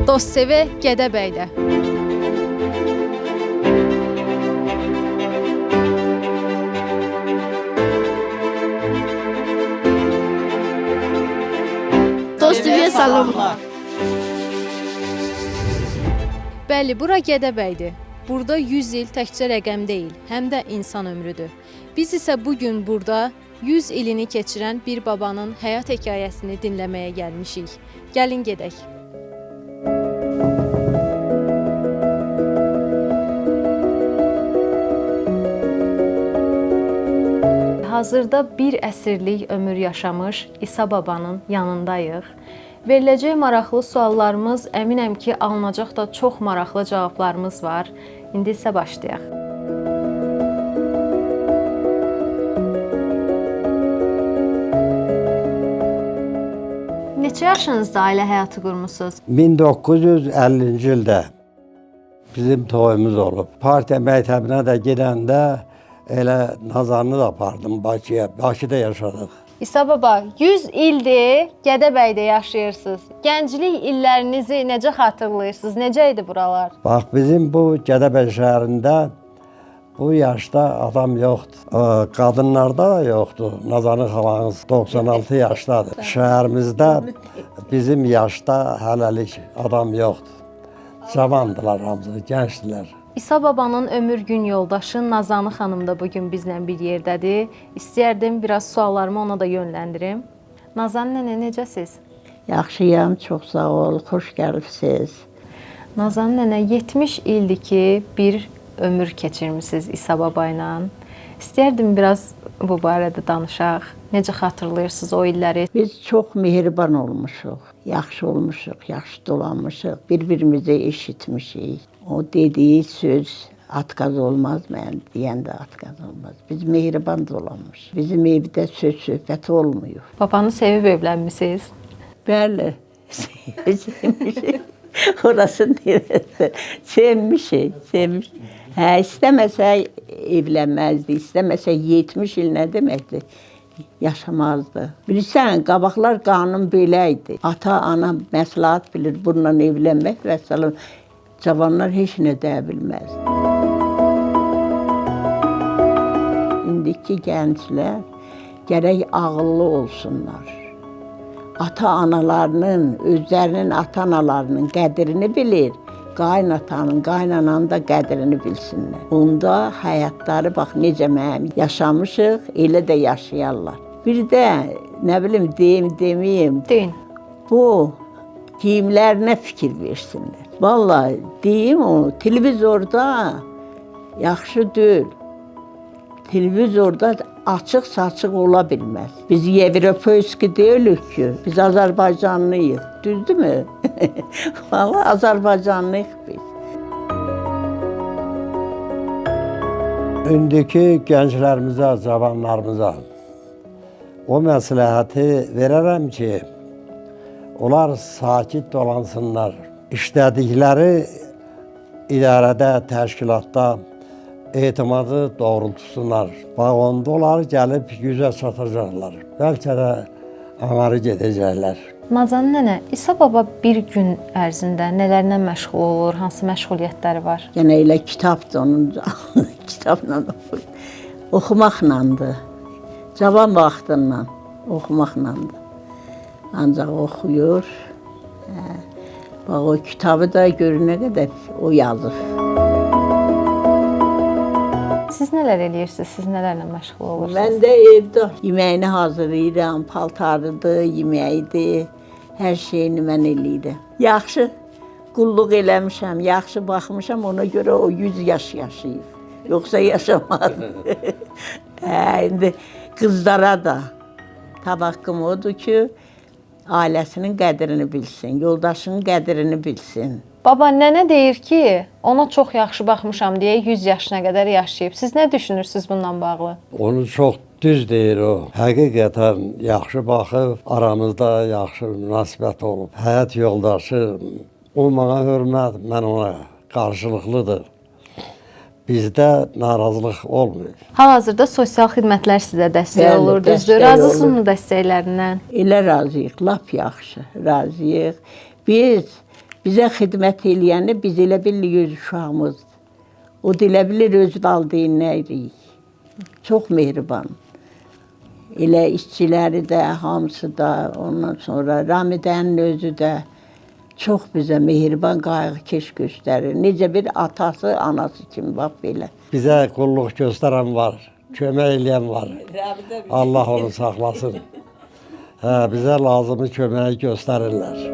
Dost Sevə Gədəbəydə. Dost TV-yə salamlar. Bəli, bura Gədəbəydir. Burada 100 il təkcə rəqəm deyil, həm də insan ömrüdür. Biz isə bu gün burada 100 ilini keçirən bir babanın həyat hekayəsini dinləməyə gəlmişik. Gəlin gedək. Hazırda bir əsrlik ömür yaşamış İsa babanın yanındayıq. Veriləcək maraqlı suallarımız, əminəm ki, alınacaq da çox maraqlı cavablarımız var. İndi isə başlayaq. Neçə yaşınızda ailə həyatı qurmusunuz? 1950-ci ildə bizim toyumuz olub. Partiya məktəbinə də gedəndə elə Nazanı da apardım Bakıya. Bakıda yaşadıq. İsa baba, 100 ildir Gədəbəydə yaşayırsınız. Gənclik illərinizi necə xatırlayırsınız? Necə idi buralar? Bax bizim bu Gədəbəy şəhərində bu yaşda adam yoxdur. Qadınlarda da yoxdur. Nazanı xalanız 96 yaşdadır. Şəhərimizdə bizim yaşda hələlik adam yoxdur. Cavandılar hamısı, gəncdilər. İsa babanın ömür gün yoldaşı Nazanı xanım da bu gün bizlə bir yerdədir. İstəyərdim biraz suallarımı ona da yönləndirim. Nazanı nənə necəsiz? Yaxşıyam, çox sağ ol, xoş gəlibsiz. Nazanı nənə 70 ildir ki, bir ömür keçirmisiniz İsa baba ilə. İstəyərdim biraz bu barədə danışaq. Necə xatırlayırsınız o illəri? Biz çox mehriban olmuşuq, yaxşı olmuşuq, yaxşı dolanmışıq, bir-birimizi eşitmişik. O dediyi söz atqaz olmaz, mən deyən də atqaz olmaz. Biz mehriban dolanmışıq. Bizim evdə söz söhbət olmuyor. Babanı sevib evlənmisiniz? Bəli, sevmişik. Orasını deyirəm. Sevmişik, sevmişik. Hə, istəməsə evlənməzdi, istəməsə 70 il nə deməkdir? Yaşamazdı. Bilirsən, qabaqlar qanun belə idi. Ata, ana məsləhət bilir bununla evlənmək və salam. Cavanlar heç nə deyə bilməzdi. İndiki gənclər gərək ağıllı olsunlar. Ata-analarının, özlərinin ata-analarının qədrini bilir. Qaynatanın, qaynananın da qədrini bilsinlər. Onda həyatları bax necə mənim yaşamışıq, elə də yaşayarlar. Bir də nə bilim deyim, deməyim, Deyin. bu geyimlərinə fikir versinlər. Vallahi deyim o televizorda yaxşı deyil. Televizorda açıq-saçıq ola bilməz. Biz Yevropeyski deyilik ki, biz Azərbaycanlıyıq. Düzdürmü? Vallahi Azərbaycanlıyıq biz. İndiki gənclərimizə, cavanlarımıza o məsləhəti verərəm ki, onlar sakit dolansınlar. İşlədikləri idarədə, təşkilatda etimadı doğrultsunlar. Bax onda onlar gəlib yüzə çatacaqlar. Bəlkə də anarı gedəcəklər. Nazanı nənə, İsa baba bir gün ərzində nələrlə məşğul olur, hansı məşğuliyyətləri var? Yəni elə kitabdır onun kitabla oxuyur. Oxumaqlandır. Cavan vaxtından oxumaqlandır. Ancaq oxuyur. Hə. Bax o kitabı da gör nə qədər o yazır. Siz nələr eləyirsiniz? Siz nələrlə məşğul olursunuz? Mən də evdə yeməyini hazırlayıram, paltarıdır, yeməyidir, hər şeyini mən eləyirəm. Yaxşı qulluq eləmişəm, yaxşı baxmışam, ona görə o 100 yaş yaşayıb. Yoxsa yaşamaz. Hə, indi qızlara da tavaqqım odur ki, ailəsinin qədrini bilsin, yoldaşının qədrini bilsin. Baba, nənə deyir ki, ona çox yaxşı baxmışam deyə 100 yaşına qədər yaşayıb. Siz nə düşünürsüz bundan bağlı? Onu çox düz deyir o. Həqiqətən yaxşı baxıb, aramızda yaxşı münasibət olub. Həyat yoldaşı o mənə hörmət, mən ona qarşılıqlıdır. Bizdə narazılıq olmuyor. Hal-hazırda sosial xidmətlər sizə dəstək Bəli, olur, düzdür? dəstək Razısınızmı dəstəklərindən? Elə razıyıq, lap yaxşı razıyıq. Biz Bizə xidmət eləyəni biz elə bilirik öz uşağımızdır. O da elə bilir öz valideynləririk. Çox mehriban. Elə işçiləri də, hamısı da, ondan sonra Ramidənin özü də çox bizə mehriban qayğıkeş göstərir. Necə bir atası, anası kimi bax belə. Bizə qulluq göstərən var, kömək eləyən var. Allah onu saxlasın. Hə, bizə lazımi köməyi göstərirlər.